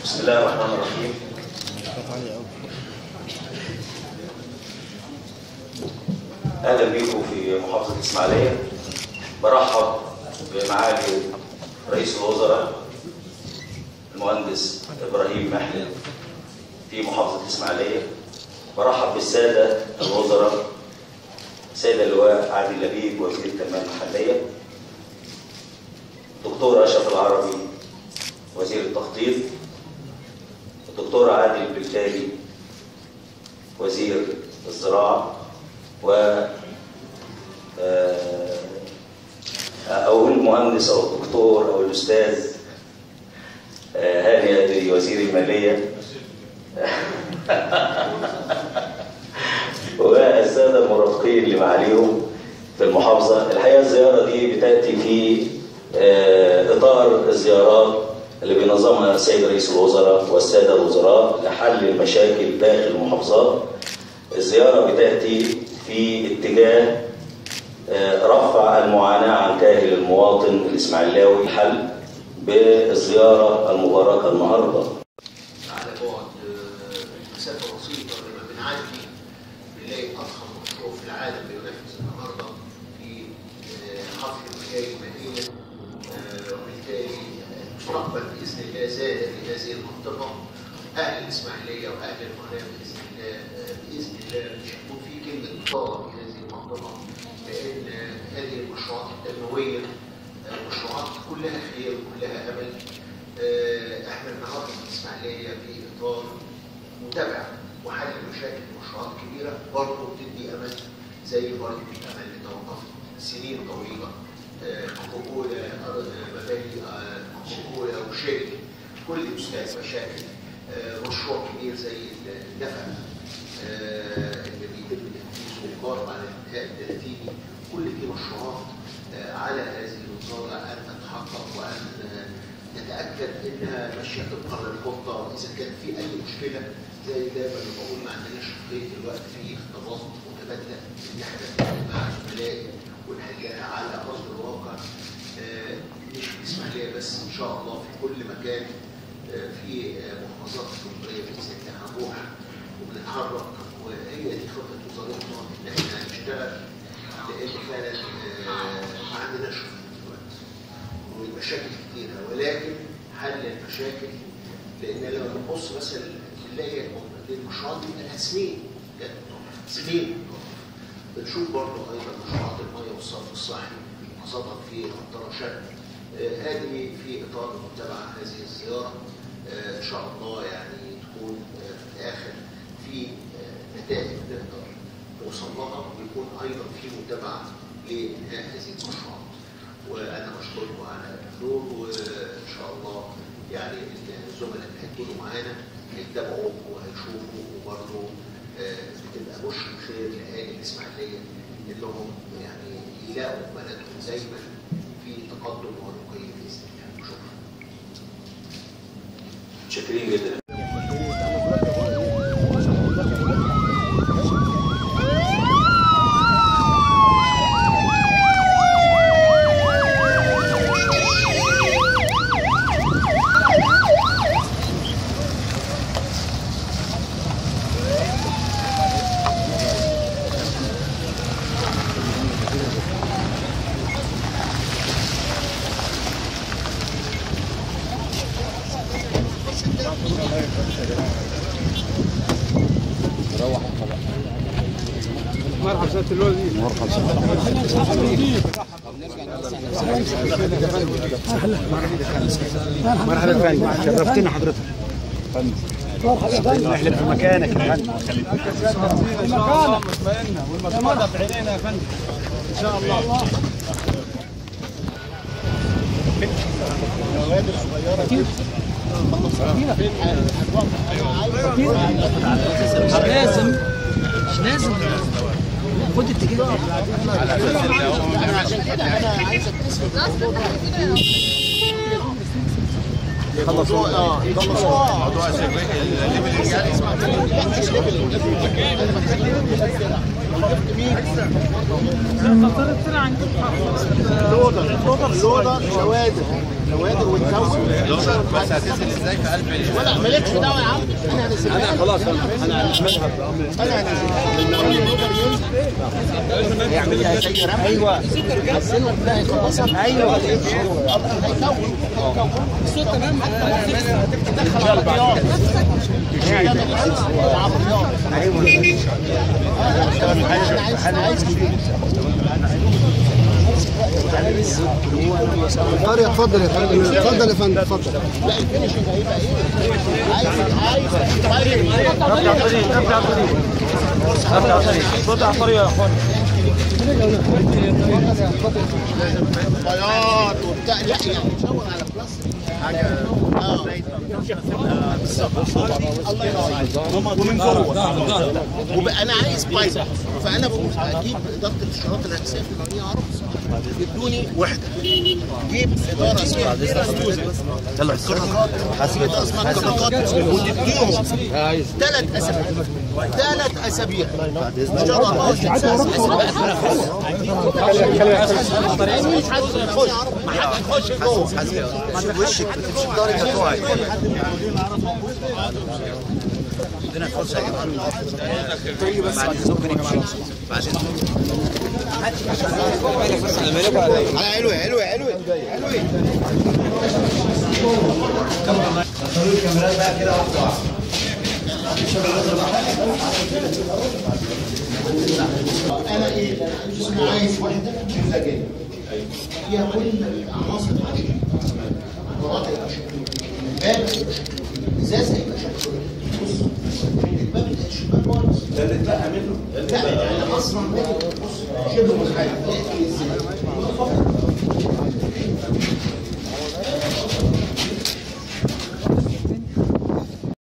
بسم الله الرحمن الرحيم. اهلا بيكم في محافظة الاسماعيلية. برحب بمعالي رئيس الوزراء المهندس ابراهيم محلب في محافظة الاسماعيلية. برحب بالساده الوزراء، السيد اللواء عادل لبيب وزير التنمية المحلية، دكتور اشرف العربي وزير التخطيط، الدكتور عادل البلتاجي وزير الزراعة، و أو المهندس أو الدكتور أو الأستاذ هاني أدري وزير المالية، والسادة المرافقين اللي معاليهم في المحافظة. الحقيقة الزيارة دي بتأتي في إطار الزيارات اللي بينظمها السيد رئيس الوزراء والسادة الوزراء لحل المشاكل داخل المحافظات. الزيارة بتأتي في اتجاه رفع المعاناة عن كاهل المواطن الإسماعيلاوي، الحل بالزيارة المباركة النهاردة. على بعد مسافة بسيطة لما بنعدي بنلاقي أضخم مشروع في العالم بينفذ النهاردة في حفر مجاري مائية، وبالتالي المستقبل بإذن الله زاد في هذه المنطقة. أهل الإسماعيلية وأهل القناة بإذن الله بإذن الله مش هيكون في كلمة بطالة في هذه المنطقة، لأن هذه المشروعات التنموية مشروعات كلها خير وكلها أمل. إحنا النهارده في الإسماعيلية في إطار متابعة وحل مشاكل مشروعات كبيرة برضه بتدي أمل، زي برضه الأمل اللي توقفت سنين طويلة، كوكولا، مباني كوكولا وشيل، كل مشاكل. مشروع كبير زي النفق اللي بيتم تنفيذه وقارب على الانتهاء الثلاثيني، كل دي مشروعات على هذه الوزارة ان تتحقق وان نتاكد انها ماشية طبقا للخطه. اذا كان في اي مشكلة زي دايما بقول ما عندناش رفاهية الوقت، في اختباط متبادلة ان احنا نتكلم مع زملائي ونحلها على ارض الواقع، مش في الاسماعيلية بس، ان شاء الله في كل مكان في محافظات الجمهورية باذن الله هنروح وبنتحرك. وهي دي خطه وزارتنا ان احنا نشتغل، لان فعلا ما عندناش دلوقتي والمشاكل كتيرة، ولكن حل المشاكل، لان لما بنبص مثلا نلاقي المشروعات دي لها سنين، سنين. بنشوف برضه ايضا مشروعات المية والصرف الصحي خاصة في قنطرة شرق. هذه في اطار متابعه هذه الزيارة، ان شاء الله يعني تكون في الاخر في نتائج نقدر نوصل لها، ويكون ايضا في متابعه لانهاء هذه المشروعات. وانا بشكركم على الحضور، وان شاء الله يعني الزملاء اللي هيكونوا معانا هيتابعوا وهيشوفوا، وبرضه بتبقى بشرى خير لاهالي الاسماعيلية انهم يعني يلاقوا بلدهم دايما في تقدم ورقي باذن الله. شكرا. متشكرين جدا. مرحبا سيادة الوزير. مرحبا مرحبا يا فندم، شرفتنا حضرتك. مرحبا، احنا في مكانك يا فندم. ان شاء الله مطمئنة والمشروع ده في عينينا يا فندم ان شاء الله. نوادر صغيرة كده. لازم لازم خد اتجاه. انا عشان كده انا عايزك تثبت الموضوع ده. خلصوا خلصوا موضوع ال leveling. لودر نوادر نوادر وتكون بس هتنزل ازاي في قلب ولا مالكش دعوه يا عم. انا هنزلها، انا خلاص انا هنزلها، انا هنزلها. هيعملها زي رمل. ايوه حسنه ده يخلصها. ايوه هيكون الصوت تمام. تدخل عربيات، ايوه انا عايز طارق. اتفضل يا فندم، اتفضل يا فندم، اتفضل. لا ال finishing هيبقى ايه؟ عايز ارجع طريق، ارجع طريق، ارجع طريق، ارجع طريق يا اخوان. بياض وبتاع، لا يعني تشاور على بلاستيك حاجة الله ينور عليك، ومن جوه وبقى انا عايز pipe، فانا بقول اجيب ادارة الاشارات الهندسية في المبنية عرب يدوني وحده، جيب ادارة اسمها كركات، كركات، وتديهم 3 اسابيع، 3 اسابيع اشتغلوا 24 ساعة. ما حد يخش جوه، وشك بتمشي بضهرك هتقعي. ادينا فرصة يا جماعة. بس بعد اذنكم نمشي. بعد اذنكم. على علوي علوي علوي علوي. دخلوا الكاميرات بقى كده واحدة واحدة. انا ايه؟ انا عايز وحده نموذجيه فيها كل العناصر العشريه. البلاط هيبقى شكله ايه؟ الباب هيبقى شكله ايه؟ الازاز هيبقى شكله ايه؟ بص الباب الشباك بايظ. ده اللي اتبقى منه. لا انا اصلا بص شبه منحرف. ازاي؟